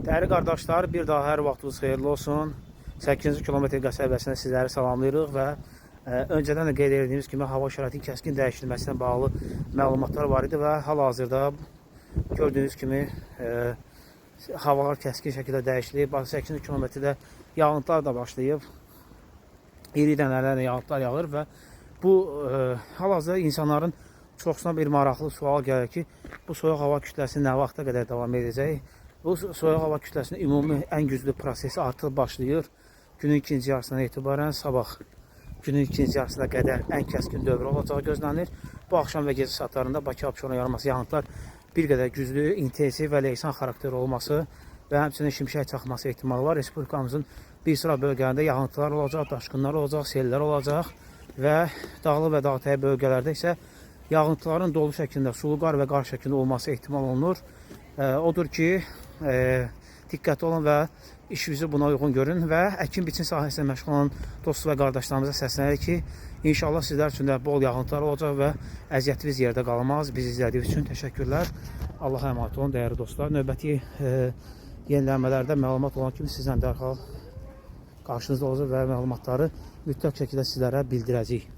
Dəyərli qardaşlar, bir daha hər vaxtınız xeyirli olsun. 8-ci kilometr qəsəbəsində sizləri salamlayırıq və öncədən də qeyd etdiyimiz kimi hava şəraitinin kəskin dəyişilməsinə bağlı məlumatlar var idi və hal-hazırda gördüyünüz kimi havalar kəskin şəkildə dəyişilib. 8-ci kilometrdə yağıntılar da başlayıb. İri dənələrlə yağıntılar yağır və bu hal-hazırda insanların çoxsuna bir maraqlı sual gəlir ki, bu soyuq hava kütləsi nə vaxta qədər davam edəcək? Bu soyuq hava kütləsinin ümumi ən güclü prosesi artıq başlayır. Günün ikinci yarısından etibarən sabah günün ikinci yarısına qədər ən kəskin dövr olacağı gözlənilir. Bu axşam və gecə saatlarında Bakı Abşeron yarıması yağıntılar bir qədər güclü, intensiv və leysan xarakteri olması və həmçinin şimşək çaxması ehtimalı var. Respublikamızın bir sıra bölgələrində yağıntılar olacaq, daşqınlar olacaq, sellər olacaq və dağlıq və dağətəyi bölgələrdə isə yağıntıların dolu şəklində, sulu qar və qar şəklində olması ehtimal olunur. Odur ki, diqqətli olun və işinizi buna uyğun görün və əkin biçin sahəsində məşğul olan dost və qardaşlarımıza səslənirik ki, inşallah sizlər üçün də bol yağıntılar olacaq və əziyyətiniz yerdə qalmaz. Bizi izlədiyiniz üçün təşəkkürlər. Allaha əmanət olun, dəyərli dostlar. Növbəti yenilənmələrdə məlumat olan kimi sizlə dərhal qarşınızda olacaq və məlumatları mütləq şəkildə sizlərə bildirəcəyik.